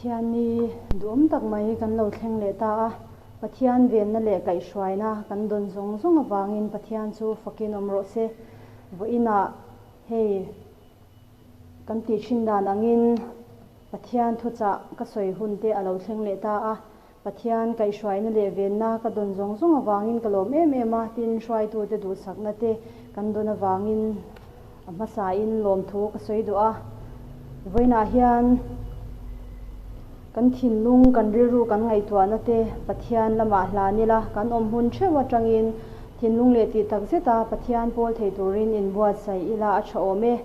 Pathianni duhawm tak mai kan lo thleng leh ta a, Pathian venna leh kaihhruaina kan dawn zawng zawng avangin Pathian chu fakin awm rawh se. Vawiinah hei kan tih thin dan angin Pathian thuchah ka sawi hun te a lo thleng leh ta a, Pathian kaihhruaina leh venna ka dawn zawng zawng avangin ka lawm em em a, tin hruaitute duhsakna te kan dawn avangin a hmasain lawmthu ka sawi duh a. Vawiinah hian kan thinlung, kan rilru, kan ngaihtuahna te Pathian lamah hlan ila, kan awm hmun theuh atangin thinlung leh tih takzeta Pathian pawl thei turin inbuatsaih ila a tha awm e.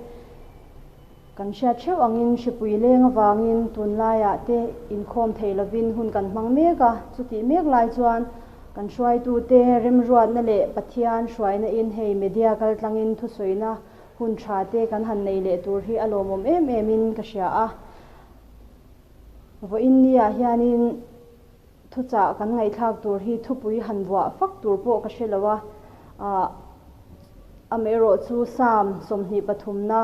Kan hriat theuh angin hripui leng avangin tunlaiah te inkhawm thei lovin hun kan hmang mek a, chutih mek lai chuan kan hruaitute remruatna leh Pathian hruaina in hei media kaltlangin thusawina hun tha te kan han nei leh tur hi a lawmawm em em in ka hria a. Vawiin niah hianin thuchah kan ngaihthlak tur hi thupui han vuah fak tur pawh ka hre lo a, ah amaherawh chu Psalm 23na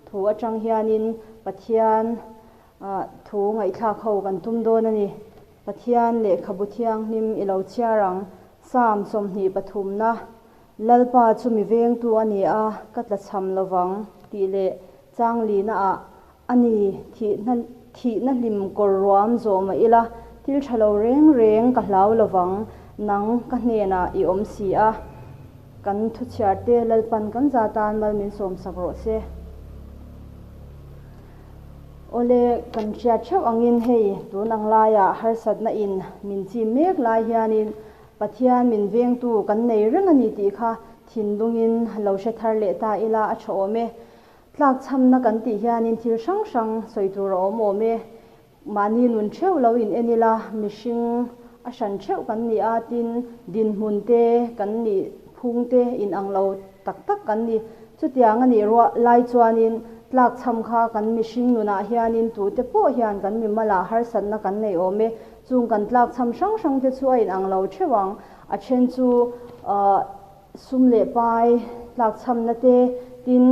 thu atang hianin Pathian ah thu ngaihthlak ho kan tum dawn a ni. Pathian lehkhabu thianghlim i lo chhiar ang. Psalm 23na Lalpa chu mi vengtu a ni a, ka tlachham lovang tih leh changlina ah A ni, thihna thihna hlim kawr ruam zawh mah ila, thil tha lo reng reng ka hlau lovang, nang ka hnenah i awm si a. Kan thuchhiar te Lalpan kan za tan mal min sawmsak rawh se. Awle, kan hriat theuh angin hei tun ang laiah harsatna in min chim mek lai hianin Pathian min vengtu kan nei reng a ni tih kha thinlungin lo hre thar leh ta ila a tha awm e. Tlakchhamna kan tih hianin thil hrang hrang sawi tur a awm awm e. Mahni nun theuh lo in en ila, mihring a hran theuh kan ni a, tin dinhmun te kan nih phung te in ang lo tak tak kan ni. Chutiang a nih ruah lai chuanin tlakchham kha kan mihring nunah hianin tute pawh hian kan mimalah harsatna kan nei awm e. Chung kan tlakchham hrang hrang te chu a in ang lo theuh ang. A then chu ahh. Sum leh pai tlakchhamna te, tin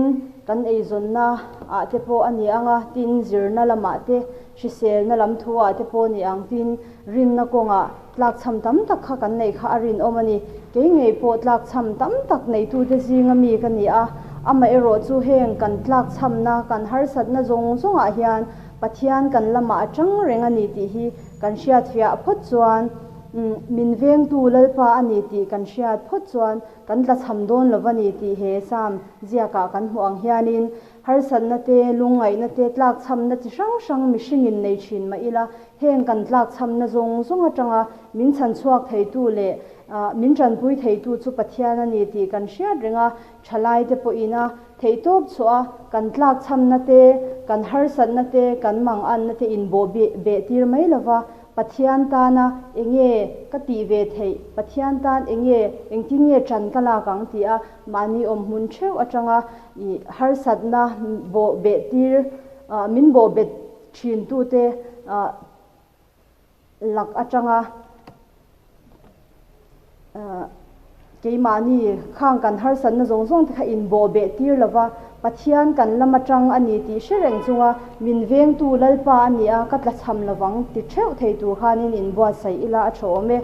kan eizawnna ah te pawh a ni ang a, tin zirna lamah te, hriselna lam thu ah te pawh a ni ang, tin rinna kawngah tlakchham tam tak kha kan neih kha a rinawm a ni. Kei ngei pawh tlakchham tam tak neitute zinga mi ka ni a, amaherawh chu heng kan tlakchhamna, kan harsatna zawng zawngah hian Pathian kan lamah a tang reng a ni tih hi kan hriatfiah phawt chuan Min vengtu Lalpa a ni tih kan hriat phawt chuan kan tlachham dawn lo va ni tih he Psalm ziakah kan hmuh ang hianin harsatna te, lungngaihna te, tlakchhamna chi hrang hrang mihringin nei thin mah ila heng kan tlakchhamna zawng zawng atanga min chhanchhuak theitu leh min tanpui theitu chu Pathian a ni tih kan hriat reng a, thalaite pawhin a theihtawp chhuah a kan tlakchhamna te, kan harsatna te, kan manganna te inbawh beh tir mai lova Pathian tana enge ka tih ve theih, Pathian tan enge, engtin nge ṭan ka lak ang tih a mahni awm hmun ṭheuh aṭanga i harsatna bawh beh tir, min bawh bet ṭhintute lak aṭanga Keimahni khang kan harsatna zawng zawng te kha inbawh beh tir lova, Pathian kan lam atang a ni tih hre reng chunga min vengtu Lalpa a ni a, ka tlachham lovang ti theuh thei tur khanin inbuatsaih ila a tha awm e.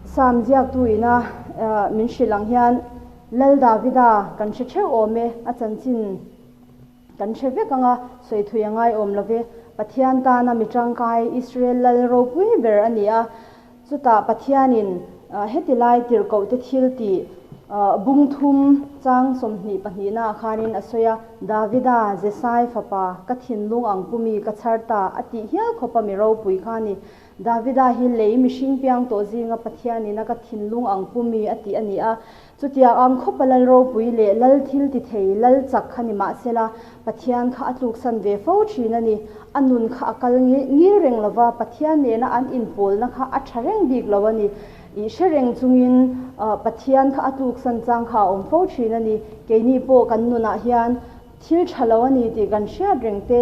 Psalm ziaktu ina min hrilh ang hian Lal Davida kan hre theuh awm e, a chanchin Kan hre vek anga sawi thui a ngaiawm lo ve. Pathian tana mi tangkai Israel lal ropui ber a ni a. Chutah Pathianin heti lai tirhkohte thil tih bung thum chang 22 naah khanin a sawi a, Davida, Jesai fapa, ka thinlung ang pumi ka chhar ta a tih hial khawpa mi ropui kha a ni. Davida hi lei mihring piang tawh zinga Pathianin a ka thinlung ang pumi a tih a ni a. Chutiang ang khawpa lal ropui leh lal thil ti thei, lal chak kha ni mahsela, Pathian kha a tluksan ve fo thin a ni. A nun kha a kal ngil reng lo va, Pathian nena an inpawlna kha a tha reng bik lo a ni. I hre reng chungin Pathian kha a tluksan chang kha a awm fo thin a ni. Keini pawh kan nunah hian thil tha lo a ni tih kan hriat reng te,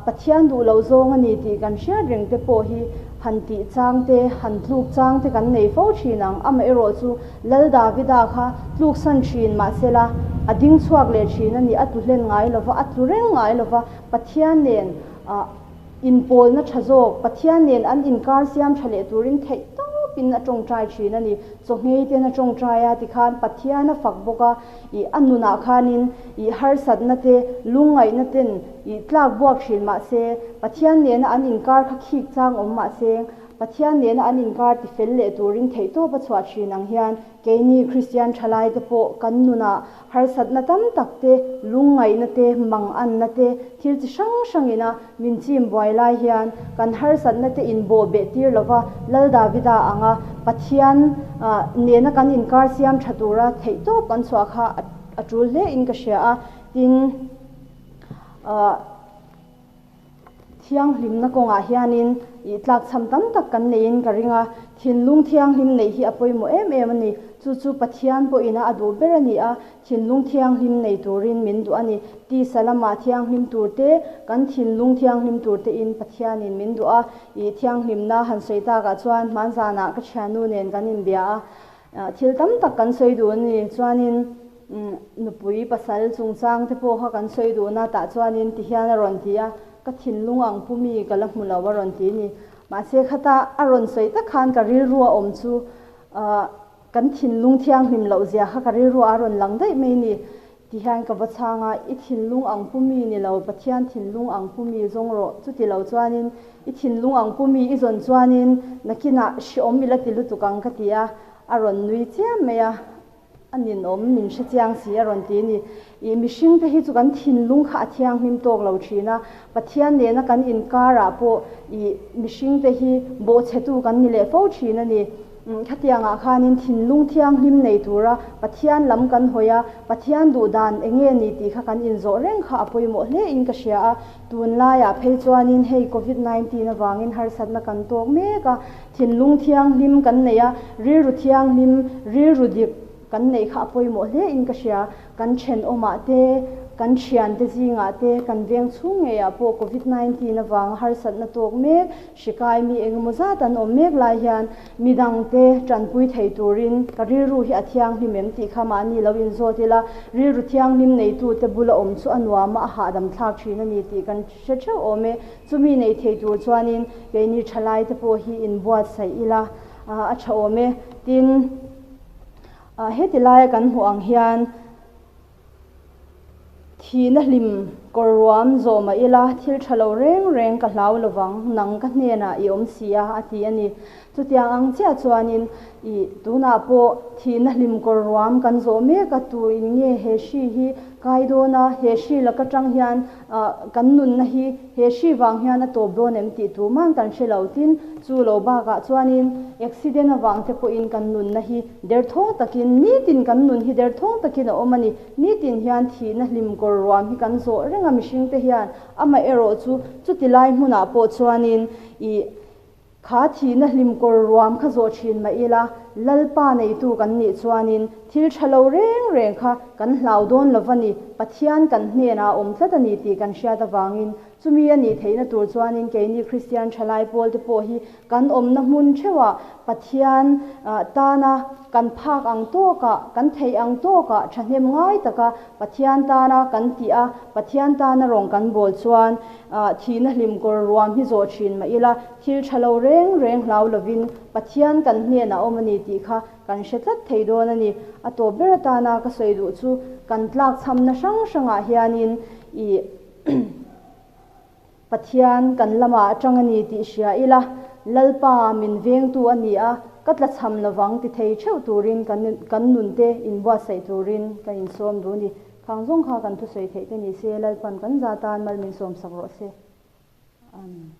Pathian duh loh zawng a ni tih kan hriat reng te pawh hi han tih chang te, han tluk chang te kan nei fo thin ang. Amaherawh chu Lal Davida kha tluksan thin mahsela a ding chhuak leh thin a ni, a tlu hlen ngai lova, a tlu reng ngai lova, Pathian nen. Inpawlna tha zawk, Pathian nen an inkar siam tha leh turin theih tawpin a tawngtai thin a ni. Chawhngei ten a tawngtai a, tikhan Pathian a fak bawk a, ih a nunah khanin ih harsatna te, lungngaihna ten ih tlak buak thin mah se, Pathian nena an inkar kha khik chang awm mah se, Pathian nena an inkar ti fel leh turin theihtawp a chhuah thin ang hian keini Kristian thalaite pawh kan nunah harsatna tam tak te, lungngaihna te, manganna te, thil chi hrang hrangina min chim buai lai hian kan harsatna te inbawh beh tir lova Lal Davida anga Pathian nena kan inkar siam tha tura theihtawp kan chhuah kha a tul hle in ka hria a, tin Thianghlimna kawngah hianin ih tlakchham tam tak kan neiin ka ring a, thinlung thianghlim neih hi a pawimawh em em a ni. Chu chu Pathian pawhina a duh ber a ni a, thinlung thianghlim nei turin min duh a ni. Tisa lamah thianghlim tur te, kan thinlung thianghlim tur tein Pathianin min duh a. Ih thianghlimna han sawi takah chuan hmanzanah ka thiannu nen kan inbia a, thil tam tak kan sawi duh a ni. Chuanin. Nupui pasal chungchang te pawh kha kan sawi duhna tah chuanin ti hian a rawn ti a, ka thinlung ang pu mi ka la hmu lo a rawn ti ni. Mahse khata a rawn sawi tak khan ka rilru a awm chu kan thinlung thianghlim loh zia kha ka rilru a rawn lang daih mai ni. Ti hian ka va chhang a, i thinlung ang pu mi ni lo, Pathian thinlung ang pu mi zawng rawh. Chuti lo chuanin i thinlung ang pu mi i zawn chuanin nakinah hreawm i la ti lutuk ang ka ti a, a rawn nui chiam mai a. A ninawm min hre chiang si a rawn ti a ni. Ih mihring te hi chu kan thinlung kha a thianghlim tawk lo thin a, Pathian nena kan inkarah pawh ih mihring te hi bawhchhetu kan ni leh fo thin a ni. Khatiangah khanin thinlung thianghlim nei tura Pathian lam kan hawi a, Pathian duh dan eng nge ni tih kha kan inzawh reng kha a pawimawh hle in ka hria a. Tunlaiah phei chuanin hei Covid 19 avangin harsatna kan tawk mek a, Thinlung thianghlim kan nei a, rilru thianghlim, rilru dik kan neih kha a pawimawh hle in ka hria. Kan thenawmah te, kan thiante zingah te, kan veng chhung ngeiah pawh Covid 19 avanga harsatna tawk mek, hri kai mi engemaw zat an awm mek lai hian midangte tanpui thei turin ka rilru hi a thianghlim em tih kha mahni lo inzawt ila, rilru thianghlim neitute bula awm chu a nuam a, a hahdam thlak thin a ni tih kan hre theuh awm e. Chumi nei thei tur chuanin keini thalaite pawh hi inbuatsaih ila a tha awm e. Tin, heti laia kan hmuh ang hian thihna hlim kawr ruam zawh mah ila thil tha lo reng reng ka hlau lovang, nang ka hnenah i awm si a, a ti a ni. Chutiang ang chiah chuanin i tunah pawh thihna hlim kawr ruam kan zawh mek a, tu in nge he hri hi kai dawn a, he hri laka tang hian kan nunna hi he hri vang hian a tawp dawn em tih tu man kan hre lo. Tin, chu lo bakah chuanin accident avang te pawhin kan nunna hi derthawng takin, nitin kan nun hi derthawng takin a awm a ni. Nitin hian thihna hlim kawr ruam hi kan zawh reng a mihring te hian, amaherawh chu chuti lai hmunah pawh chuanin i Kha thihna hlim kawr ruam kha zawh thin mah ila, Lalpa neitu kan nih chuanin thil tha lo reng reng kha kan hlau dawn lo va ni, Pathian kan hnenah a awm tlat a ni tih kan hriat avangin chumi a nih theihna tur chuanin keini Kristian thalai pawlte pawh hi kan awmna hmun theuhah Pathian tana kan phak ang tawkah, kan theih ang tawkah thahnem ngai taka Pathian tana kan tih a, Pathian tana rawng kan bawl chuan Thihna hlim kawr ruam hi zawh thin mah ila, thil tha lo reng reng hlau lovin Pathian kan hnenah awm a ni tih kha kan hre tlat thei dawn a ni. A tawp ber atana ka sawi duh chu kan tlakchhamna hrang hrangah hianin i Pathian kan lamah atang a ni tih hria ila, Lalpa min vengtu a ni a, ka tlachham lovang ti thei theuh turin kan nunte inbuatsaih turin ka insawm duh a ni. Khang zawng kha kan thusawi theih te ni se, Lalpan kan za tan mal min sawmsak rawh se. Amen.